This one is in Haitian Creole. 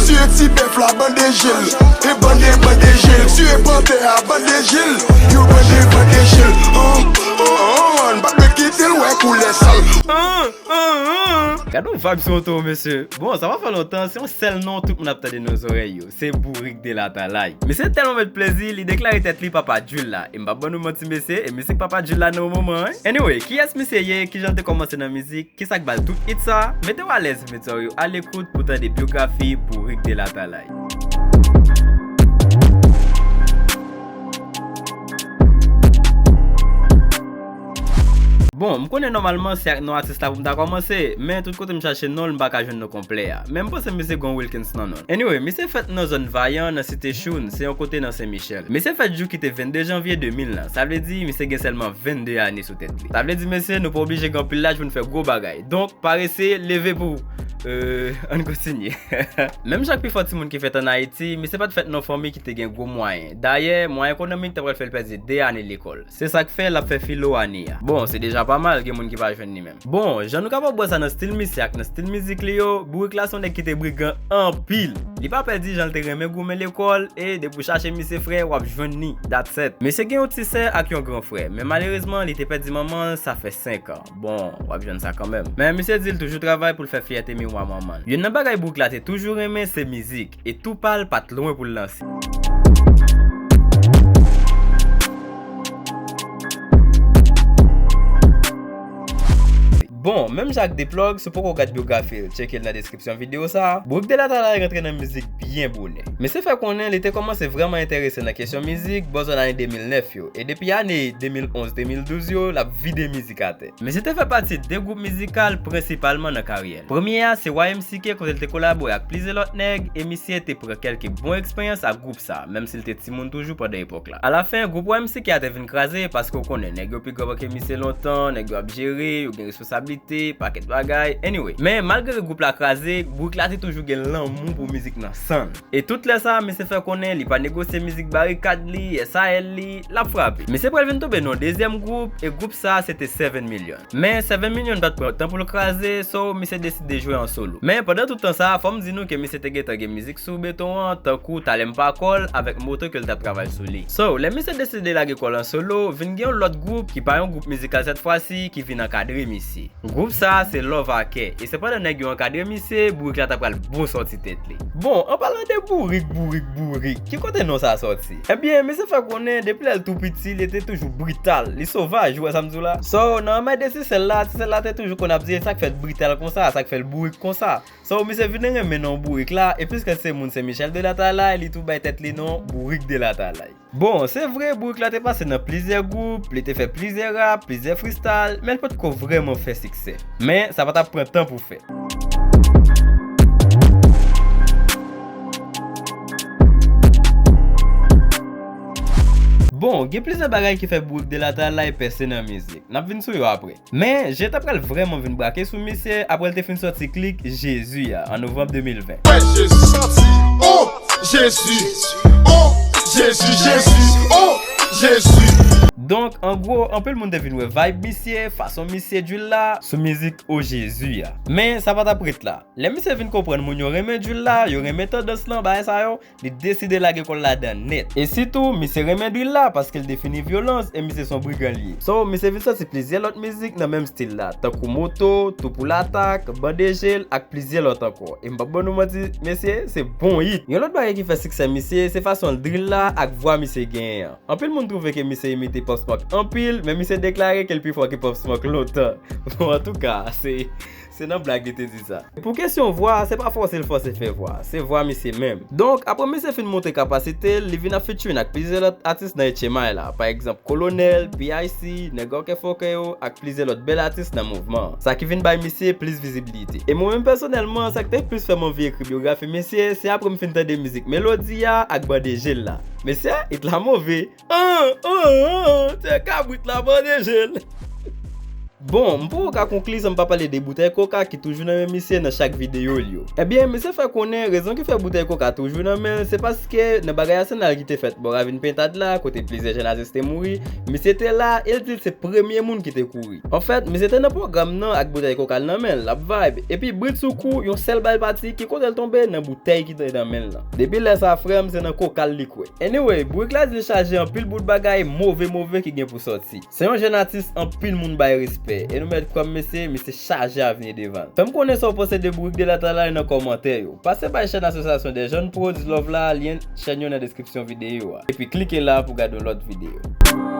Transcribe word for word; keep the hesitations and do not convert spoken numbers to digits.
Tiye ti bèf la, bande je l. E bande, bande je l. Tiye pantè a, bande je l. Yo bande, bande je l. An, an, an, n pa dwe kite l wè koulè sal. Gade yon vibe sou oto, mesye. Bon, sa pa fè lontan, se yon sèl non tout moun ap tande nan zòrèy yo. Se Bourik de Latalay. Misye tèlman met plezi, li deklare tèt li papa Jul la. E m p ap ban nou manti, mesye, e misye k papa Jul la nan yon moman, wi. Anyway, kiyès misye ye, kijan l te kòmanse nan mizik, kisa k ba l tout hit sa? Mete w alèz, mete w alekout pou tande byografi Bourik de Latalay. Bon, m konnen nòmalman se ak non atis la pou m ta kòmanse, men tout kote m chache non l, m pa ka jwenn non konplè a. Men m panse misye gen yon Wilkens nan non l. Anyway, misye fèt nan zòn Vayan, nan Site Choun, se yon kote nan Sen Michèl. Misye fèt jou ki te vennde janvye de mil lan. Sa vle di, misye gen sèlman vennde ane sou tèt li. Sa vle di, mesye, nou pa oblije gen anpil laj pou n fè gwo bagay. Donk, parese, leve pou, euh, ann kontinye. Menm jan ak pifò timoun ki fèt ann Ayiti, misye pa t fèt nan fanmi ki te gen gwo mwayen. Dayè, mwayen ekonomik ta pral fè l pèdi de ane lekòl. Se sa k fè l ap fè filo ane a. Bon, se deja pa mal, gen moun ki pa jwenn li menm. Bon, jan nou kapab wè sa nan stil misye ak nan stil mizik li yo, Bourik la se yon nèg ki te brigan anpil. Li pa pè di jan l te renmen goumen lekòl, e depi w chache misye, frè, w ap jwenn li. That's it. Misye gen yon ti sè ak yon gran frè, men malerezman, li te pèdi manman l, sa fè senk an. Bon, w ap jwenn sa kanmenm. Men misye di l toujou travay pou l fè fyète miwa manman l. Youn nan bagay Bourik la te toujou renmen, se mizik. E tou pa l pa t lwen pou l lanse. Bon, menm jan ak Deplug, si w poko gad byografi l, tcheke l nan deskripsyon videyo sa a, Bourik de Latalay rantre nan mizik byen bonè. Misye fè konnen li te kòmanse vrèman enterese nan kesyon mizik bò zòn ane de mil nèf yo, e depi ane de mil onz de mil douz yo, l ap vide mizik atè. Misye te fè pati de gwoup mizikal prensipalman nan karyè l. Premye a se Y M C K, kote l te kolabore ak plizyè lòt nèg, e misye te pran kèlke bon eksperyans ak gwoup sa, menm si l te timoun toujou pandan epòk la. Alafen, gwoup Y M C K a te vin kraze, paske w konnen, nèg yo pi gran ke misye lontan, nèg yo ap jere, yo gen responsablite, pakèt bagay. Anyway, men malgre ke gwoup la kraze, Bourik la te toujou gen lanmou pou mizik nan san l. E tout lè sa, misye fè konnen li pa negosye mizik barikad li, S A L li, l ap frape. Misye pral vin tonbe nan yon dezyèm gwoup, e gwoup sa a se te Seven Million. Men Seven Million pa t pran tan pou l kraze, so misye deside jwe an solo. Men pandan tout tan sa a, fò m di nou ke misye te gentan gen mizik sou beton an, tankou Talè m pa kò l avèk Moto ke l t ap travay sou li. So, lè misye deside lage kò l an solo, vin gen yon lòt gwoup ki pa yon gwoup mizikal sèt fwa si, ki vin ankadre misye. Gwoup sa a se Love a Kè, e se pandan nèg yo ankadre misye, Bourik la ta pral bon sòti tèt li. Bon, an palan de Bourik, Bourik, Bourik, ki kote non sa a sòti? Ebyen, misye fè konnen depi lè l tou piti, li te toujou brital, li sovaj, ou wè sa m di w la? So, nan anmède ti sè l la, ti sè l la te toujou konn ap di sa k fè l brital konsa, sa k fè l bourik konsa. So, misye vin renmen non Bourik la, e piske l se moun Sen Michèl de Latalay, li tou bay tèt li non Bourik de Latalay. Bon, se vre, Bourik la te pase nan plizyè gwoup, li te fè plizyè rap, plizyè freestyle, men l potko vrèman fè siksè. Men, sa pa t ap pran tan pou fèt. Bon, gen plizyè bagay ki fè Bourik de Latalay pèse nan mizik. N ap vin sou yo apre. Men, je ta pral vrèman vin brake sou misye apre l te fin sòti klik Jezi a, an novanm de mil ven. Wè Jezi sòti, oh Jezi, oh Jezi, Jezi, oh Jezi. Donk, an gwo, anpil moun te vin wè vibe misye, fason misye drill la, sou mizik Oh Jezi a. Men, sa pa t ap ret la. Lè misye vin konprann moun yo renmen drill la, yo renmen tandans lan, bagay sa yo, li deside lage kò l ladan nèt. E sitou, misye renmen drill la paske l defini vyolans e misye se yon brigan l ye. So, misye vin sòti plizyè lòt mizik nan menm stil la, tankou Moto, Tou pou Latak, Bande Je l ak plizyè lòt ankò. E m p ap ban nou manti, mesye, se bon hit. Yon lòt bagay ki fè siksè misye, se fason drill la ak vwa misye genyen an. Anpil moun twouve ke misye imite Pop Smoke anpil, men misye deklare ke l pi fò ke Pop Smoke lontan. Bon, antouka, se, se nan blag li te di sa. Pou kesyon vwa, se pa fòse l fòse fè vwa, se vwa misye menm. Donk, apre misye fin montre kapasite l, li vin ap featuring ak plizyè lòt atis nan H M I la, pa egzanp Kolonèl, P I C, Nèg Òkè Fòkè yo, ak plizyè lòt bèl atis nan mouvman an. Sa ki vin bay misye plis vizibilite. E mwen menm pèsonèlman, sa ki te plis fè m anvi ekri byografi misye, se apre m fin tande mizik Melodi a ak Bande Je l la. Mesye, hit la move. An, an, an, an, tye kabrit la, Bande Je l. Bon, m poko ka konkli san m pa pale de boutèy koka ki toujou nan men misye nan chak videyo l yo. Ebyen, misye fè konnen rezon ki fè boutèy koka toujou nan men l, se paske nan bagay Arsenal ki te fèt bò ravin Pentad la, kote plizyè jèn atis te mouri, misye te la, e l di l se premye moun ki te kouri. Anfèt, misye te nan pwogram nan ak boutèy koka l nan men l, l ap vibe, epi bridsoukou, yon sèl bal pati ki kote l tonbe nan boutèy ki te nan men l lan. Depi lè sa, frè m, se nan koka l li kwè. Anyway, bourik la di l chaje anpil bout bagay move move ki gen pou sòti. Se yon jèn atis anpil moun bay respè, e nou mèt kwè m mesye, misye chaje avni devan l. Fè m konnen sa w panse de bourik de Latalay nan kòmantè yo. Pase bay chèn Association des Jeunes Prodz love la, lyen chèn yo nan deskripsyon videyo a. Epi klike la pou gade yon lòt videyo.